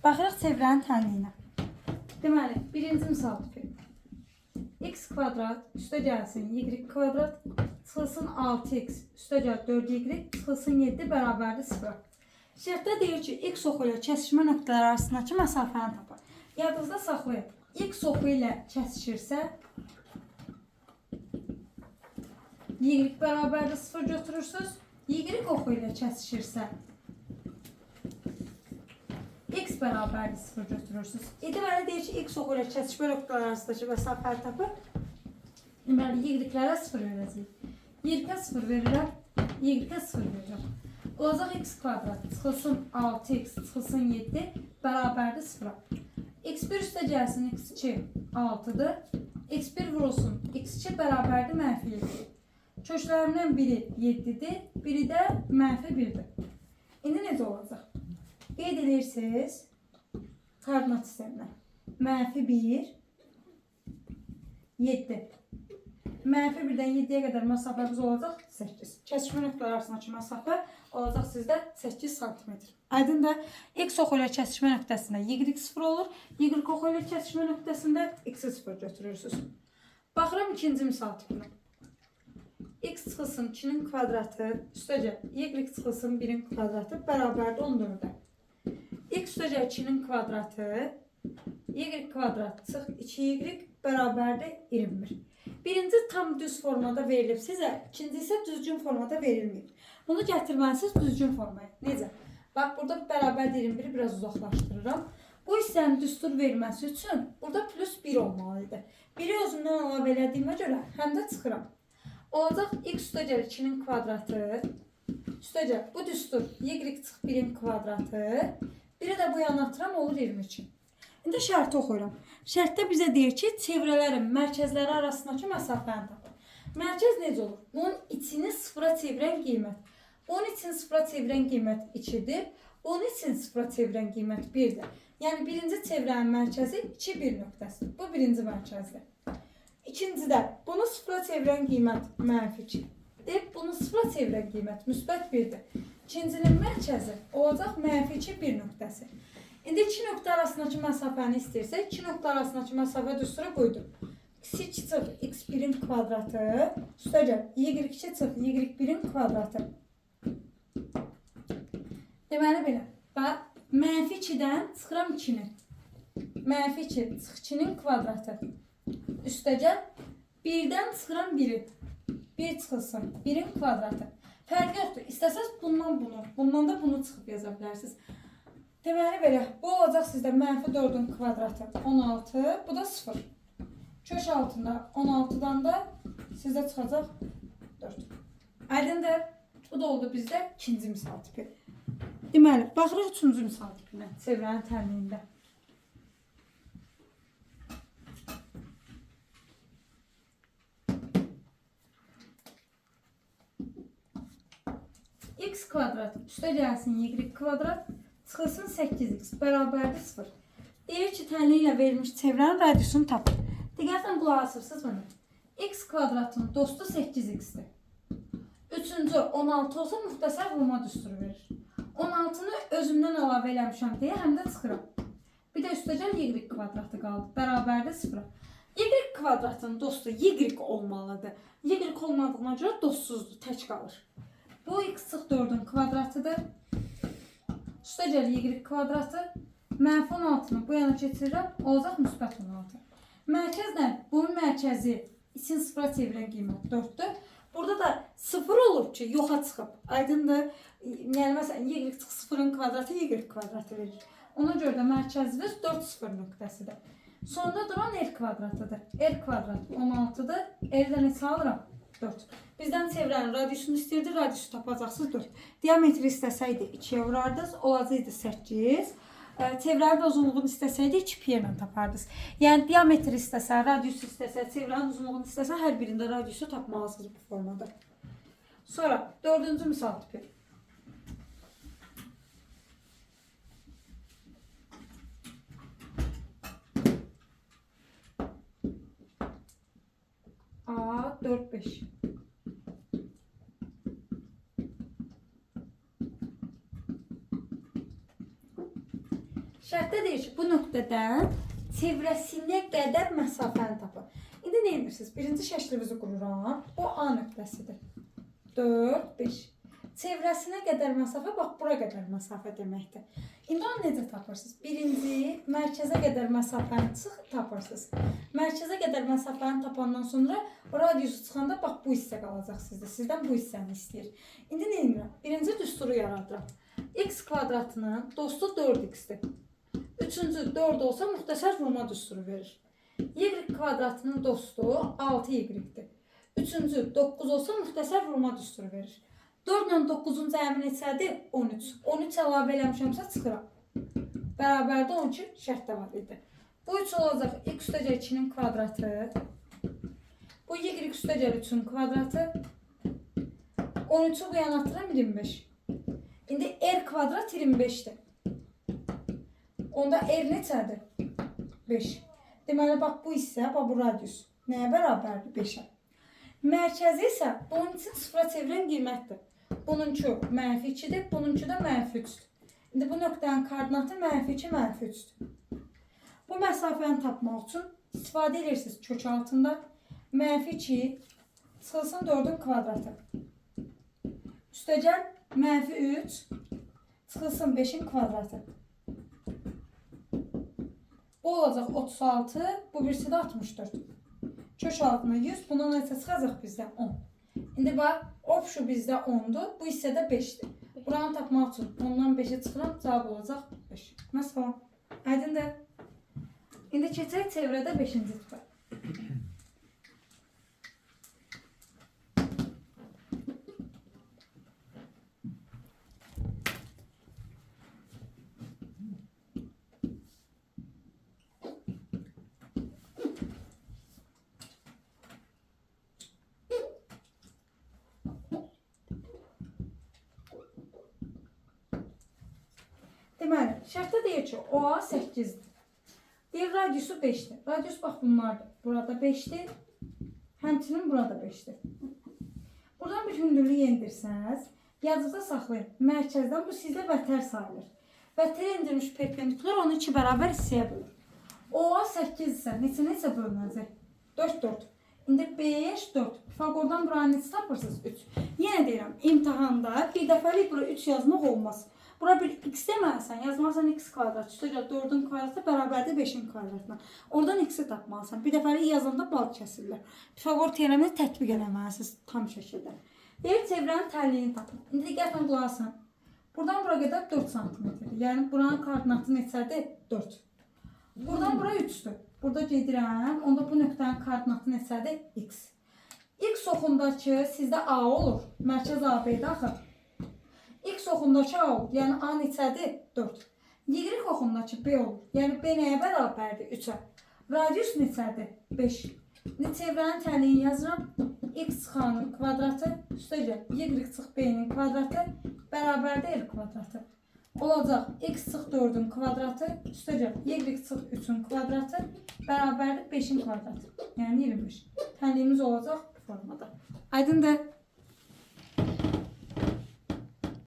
Baxırıq çevrənin tənliyinə. Deməli, birinci misal tipi. X kvadrat üstə gəlsin y kvadrat çıxılsın 6x üstə gəl 4y çıxılsın 7 bərabərdir 0. Şərtdə deyir ki, x oxu ilə kəsişmə nöqtələri arasındakı məsafəni tapın. Yadınızda saxlayın. X oxu ilə kəsişirsə y bərabərdir 0 götürürsünüz. Y oxu ilə kəsişirsə x bərabərdir 0 götürürsünüz. Deməli deyir ki, x oxu ilə kəsişmə nöqtələri arasındakı məsafəni tapın. Deməli, y-lərə 0 verəcəyik. Y-ə 0 verirəm, y-ə 0 verirəm. Olacaq x kvadrat çıxılsın 6x çıxılsın 7 bərabərdir 0-a. X1 üstə gəlsin x2 6-dır. X1 vurulsun x2 bərabərdir mənfi 7. Köklərimdən biri 7-dir, biri də mənfi 1-dir. İndi necə olacaq? Qeyd edirsiniz koordinat sisteminə. Mənfi 1, 7. Mənfi 1-dən 7-yə qədər məsafəmiz olacaq 8. Kəsişmə nöqtələri arasındakı məsafə olacaq sizdə 8 sm. Aydındır? X oxu ilə kəsişmə nöqtəsində y 0 olur. Y oxu ilə kəsişmə nöqtəsində x-i 0 götürürsünüz. Baxıram ikinci misal tipinə. X çıxılsın 2-nin kvadratı, üstəcə y çıxılsın 1-in kvadratı bərabərdir 14-ə. X üstəcə 2-nin kvadratı, y kvadrat çıx 2y bərabərdir 21. Birinci tam düz formada verilib sizə, ikinci isə düzgün formada verilməyib. Bunu gətirməlisiniz düzgün formaya. Necə? Bax, burada bərabər 21-i biraz uzaqlaşdırıram. Bu hissənin düstur verməsi üçün burada plus 1 olmalı idi. 1-i özümdən əlavə elədiyimə görə həm də çıxıram. Olacaq x üstəgəl 2-nin kvadratı, üstəgəl bu düstur y çıx 1-in kvadratı, biri də bu yana atıram, olur 22. İndi şərti oxuyuram. Şərtdə bizə deyir ki, çevrələrin mərkəzləri arasındakı məsafəni tapın. Mərkəz necə olur? Bunun içini sıfıra çevirən qiymət. Bunun içini sıfıra çevirən qiymət 2-dir. Bunun içini sıfıra çevirən qiymət 1-dir. Yəni birinci çevrənin mərkəzi 2, 1 nöqtəsidir. Bu birinci mərkəzdir. İkincidə bunu sıfıra çevirən qiymət mənfi 2-dir. Bunu sıfıra çevirən qiymət müsbət 1-dir. İkincinin mərkəzi olacaq mənfi 2, 1 nöqtəsi. İndi iki nöqtə arasındakı məsafəni istəyirsə, iki nöqtə arasındakı məsafə düsturu qoydum. X2 çıx x1-in kvadratı, üstəgəl y2 çıx y1-in kvadratı. Deməli belə, bax, mənfi 2-dən çıxıram 2-ni. Mənfi 2 çıx 2-nin kvadratı. Üstəgəl 1-dən çıxıram 1-i. 1 çıxılsın 1-in kvadratı. Fərqi yoxdur. İstəsəz bundan bunu, bundan da bunu çıxıb yaza bilərsiniz. Deməli belə, bu olacaq sizdə mənfi 4-ün kvadratı 16, bu da 0. Kök altında 16-dan da sizdə çıxacaq 4. Aydındır? Bu da oldu bizdə ikinci misal tipi. Deməli, baxırıq üçüncü misal tipinə, çevrənin tənliyində. X kvadrat üstə gəlsin y kvadrat, çıxılsın 8x bərabərdir 0. Deyir ki, tənliyi ilə verilmiş çevrənin radiusunu tapın. Diqqətlə qulaq asırsınız bunu. X kvadratın dostu 8x-dir. Üçüncü 16 olsa müxtəsər vurma düsturu verir. 16-nı özümdən əlavə eləmişəm deyə həm də çıxıram. Bir də üstəgəl y kvadratı qaldı. Bərabərdir 0-a. Y kvadratın dostu y olmalıdır. Y olmadığına görə dostsuzdur, tək qalır. Bu x çıx 4-ün kvadratıdır. Üstəgəl y kvadratı. Mənfi 16-nı bu yana keçirirəm, olacaq müsbət 16. Mərkəz nə? Bunun mərkəzi için sıfıra çevirən qiymət 4-dür. Burada da 0 olub ki, yoxa çıxıb. Aydındır? Yəni, məsələn, y çıx 0-ın kvadratı y kvadratı verir. Ona görə də mərkəzimiz 4 0 nöqtəsidir. Sonda duran r kvadratıdır. R kvadrat 16-dır. R-də neçə alıram? 4. Bizdən çevrənin radiusunu istəyirdi. Radiusu tapacaqsınız 4. Diametri istəsəydi 2-yə vurardınız. Olacaqdı 8. Çevrənin uzunluğunu istəsəydi 2 pi ilə tapardınız. Yəni diametri istəsə, radiusu istəsə, çevrənin uzunluğunu istəsə, hər birində radiusu tapmalısınız bu formada. Sonra dördüncü misal tipi. A 4 5. Şərtdə deyir ki, bu nöqtədən çevrəsinə qədər məsafəni tapın. İndi nə edirsiniz? Birinci şəklimizi qururam. O A nöqtəsidir. 4, 5. Çevrəsinə qədər məsafə, bax, bura qədər məsafə deməkdir. İndi onu necə tapırsınız? Birinci, mərkəzə qədər məsafəni çıx, tapırsınız. Mərkəzə qədər məsafəni tapandan sonra radiusu çıxanda, bax, bu hissə qalacaq sizdə. Sizdən bu hissəni istəyir. İndi nə edirəm? Birinci düsturu yaradıram. X kvadratının dostu 4x-dir. Üçüncü 4 olsa müxtəsər vurma düsturu verir. Y kvadratının dostu 6y-dir. Üçüncü 9 olsa müxtəsər vurma düsturu verir. 4 ilə 9-un cəmi neçədir? 13. 13 əlavə eləmişəmsə çıxıram. Bərabərdə 12 şərtdə var idi. Bu 3 olacaq x üstəgəl 2-nin kvadratı. Bu y üstəgəl 3-ün kvadratı. 13-ü bu yana atıram 25. İndi r kvadrat 25-dir. Onda r neçədir? 5. Deməli, bax bu hissə, bax bu radius nəyə bərabərdir? 5-ə. Mərkəzi isə bunun üçün sıfıra çevirən qiymətdir. Bununki mənfi 2-dir, bununki də mənfi 3-dür. İndi bu nöqtənin koordinatı mənfi 2, mənfi 3-dür. Bu məsafəni tapmaq üçün istifadə edirsiniz kök altında. Mənfi 2 çıxılsın 4-ün kvadratı. Üstəgəl mənfi 3 çıxılsın 5-in kvadratı. Bu olacaq 36, bu birisi də 64. Kök altına 100, bundan neçə çıxacaq bizdə? 10. İndi bax, opşu bizdə 10-dur, bu hissə də 5-dir. Buranı tapmaq üçün 10-dan 5-ə çıxıram, cavab olacaq 5. Məsələn, aydındır. İndi keçək çevrədə 5-ci tipə. Deməli, şərtdə deyir ki, OA 8-dir. Deyir, radiusu 5-dir. Radius bax bunlardır. Burada 5-dir. Həmçinin burada 5-dir. Buradan bir hündürlük endirsəniz, yadınızda saxlayın. Mərkəzdən bu sizdə vətər sayılır. Vətər endirmiş perpendikular onu 2 bərabər hissəyə bölür. OA 8 isə neçə bölünəcək? 4, 4. İndi 5, 4. Pifagordan buranı neçə tapırsınız? 3. Yenə deyirəm, imtahanda bir dəfəlik bura 3 yazmaq olmaz. Bura bir x deməlisən, yazmalısan x kvadrat, üstəgəl 4-ün kvadratı bərabərdir 5-in kvadratına. Oradan x-i tapmalısan. Bir dəfəlik yazanda bal kəsirlər. Pifagor teoremini tətbiq eləməlisiniz tam şəkildə. Deyir, çevrənin təlliyini tapın. İndi diqqətlə qulaq asın. Buradan bura qədər 4 sm-dir. Yəni, buranın koordinatı neçədir? 4. Buradan bura 3-dür. Burada gedirəm. Onda bu nöqtənin koordinatı neçədir? X. X oxundakı sizdə A olur. Mərkəz AB-də axı. X oxundakı A olur. Yəni A neçədir? 4. Y oxundakı B olur. Yəni B nəyə bərabərdir? 3-ə. Radius neçədir? 5. İndi çevrənin təlliyini yazıram. X çıx A-nın kvadratı, üstəgəl Y çıx B-nin kvadratı bərabərdir R kvadratı. Olacaq X çıx 4-ün kvadratı, üstəgəl Y çıx 3-ün kvadratı bərabərdir 5-in kvadratı. Yəni 25. Təlliyimiz olacaq bu formada. Aydındır?